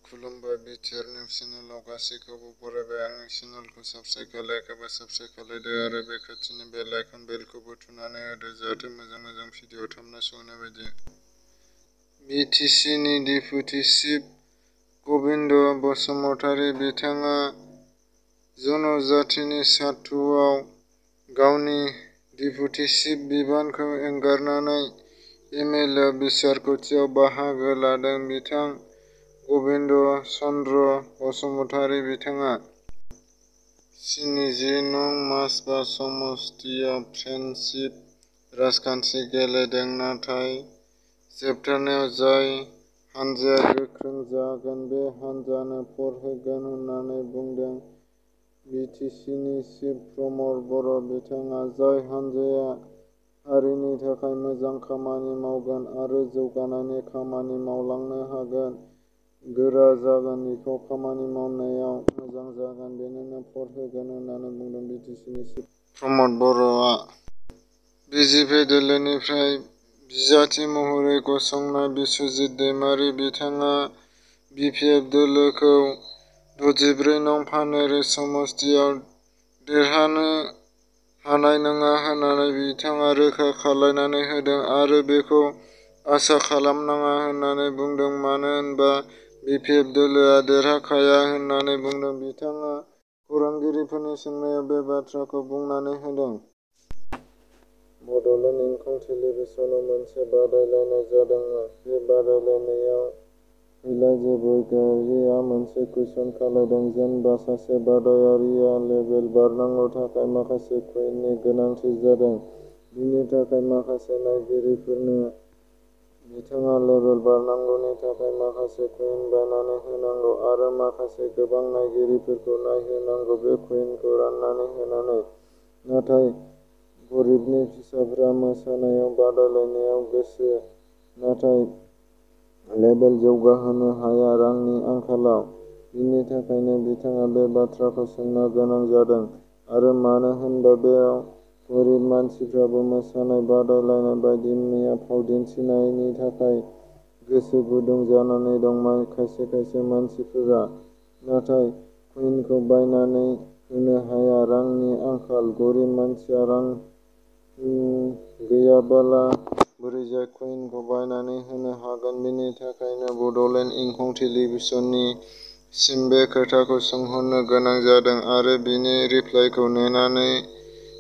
खुलुमबाय BTR news चेनेलाव गासैखौबो बरायबाय। आंनि चेनेलखौ साबस्क्राइब खालायाखैबा साबस्क्राइब खालायदो आरो बे खाथिनि बेल आइकन बेलखौबो थुनानै होदो जाहाथे मोजां भिडिअ थाबनो सहैनाय बायदि। बिटिसिनि डेपुटि चिफ गबिन्द बसुमतारी बिथाङा जनजातिनि सार्थआव गावनि डेपुटि चिफ बिबानखौ एंगारनानै एमएलए बिसायख'थियाव बाहागो लादों। बिथां गबिन्द चन्द्र बसुमतारी बिथाङा 70 नं मासबा समस्तियाव फ्रेन्डशिप राजखान्थि गेलेदों, नाथाय जोबथारनायाव जाय हानजाया गोख्रों जागोन बे हानजानो भट होगोन होननानै बुंदों। बिटिसिनि चिफ प्रमद बर' बिथाङा जाय हानजाया हारिनि थाखाय मोजां खामानि मावगोन आरो जौगानायनि खामानि मावलांनो हागोन, गोरा जागोन, बिखौ खामानि मावनायाव मोजां जागोन, बेनोनो भट होगोन होननानै बुंदों। बिटिसिनि चिफ प्रमद बर'आ बिजेपि दोलोनिफ्राय बिजाथि महरै गसंनाय बिस्वजित दैमारि बिथाङा बिपिएफ दोलोखौ 64 नं पानेरि समस्तियाव देरहानो हानाय नङा होननानै बिथाङा रोखा खालायनानै होदों आरो बेखौ आसा खालामनाङा होननानै बुंदों, मानो होनबा बिपिएफ दोलोआ देरहाखाया होननानै बुंदों। बिथाङा खौरांगिरिफोरनि सोंनायाव बे बाथ्राखौ बुंनानै होदों। बड'लेण्ड इंखं टेलिभिजनआव मोनसे बादायलायनाय जादोंमोन। बे बादायलायनायाव फैलाजे बरग'यारिआ मोनसे कुइसन खालामदों। जेनेबा सासे बादायारिया लेभेल बारनांगौ थाखाय माखासे कइननि गोनांथि जादों। बिनि थाखाय माखासे नायगिरिफोरनो बिथाङा लेभेल बारनांगौनि थाखाय माखासे कइन बायनानै होनांगौ आरो माखासे गोबां नायगिरिफोरखौ नायहोनांगौ बे कइनखौ राननानै होनानै। नाथाय गरिबनि फिसाफोरा मोसानायाव बादायलायनायाव गोसो, नाथाय लेभेल जौगाहोनो हाया रांनि आंखालाव। बिनि थाखायनो बिथाङा बे बाथ्राखौ सोंनो गोनां जादों आरो मानो होनबा बेयाव गरिब मानसिफ्राबो मोसानाय बादायलायनाय बायदि मैया फाव दिन्थिनायनि थाखाय गोसो गुदुं जानानै दं खायसे मानसिफोरा, नाथाय कइनखौ बायनानै होनो हाया रांनि आंखाल। गरिब मानसिया रां गैयाब्ला बोरैजाय कइनखौ बायनानै होनो हागोन? बिनि थाखायनो बड'लेण्ड इंखं टेलिभिजननि सिम बे खोथाखौ सोंहरनो गोनां जादों आरो बिनि रिप्लाइखौ नेनानै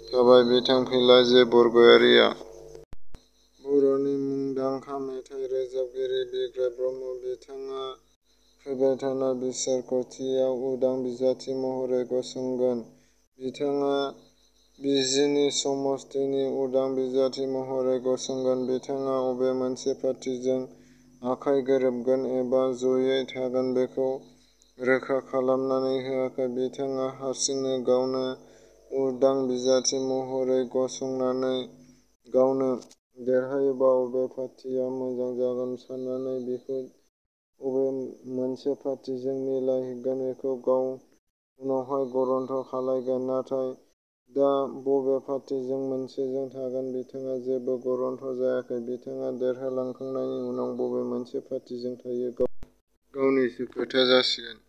थाबाय। बिथां फैलाजे बरग'यारिआ बर'नि मुंदांखा मेथाइ रोजाबगिरि बिग्राय ब्रह्म बिथाङा फैबाय थानाय बिसायख'थियाव उदां बिजाथि महरै गसंगोन। बिथाङा बिजिनि समस्तिनि उदां बिजाथि महरै गसंगोन। बिथाङा अबे मोनसे पार्टिजों आखाइ गोरोबगोन एबा जयै थागोन बेखौ रोखा खालामनानै होआखै। बिथाङा हारसिंनो गावनो उदां बिजाथि महरै गसंनानै गावनो देरहायोबा अबे पार्टिया मोजां जागोन साननानै बिखौ अबे मोनसे पार्टिजों मिलायहोगोन बेखौ गाव उनावहाय गरन्थ खालायगोन। नाथाय दा बबे पार्टिजों मोनसेजों थागोन बिथाङा जेबो गरन्थ जायाखै। बिथाङा देरहाखांनायनि उनाव बबे मोनसे पार्टिजों थायो गावनिसो खोथा जासिगोन।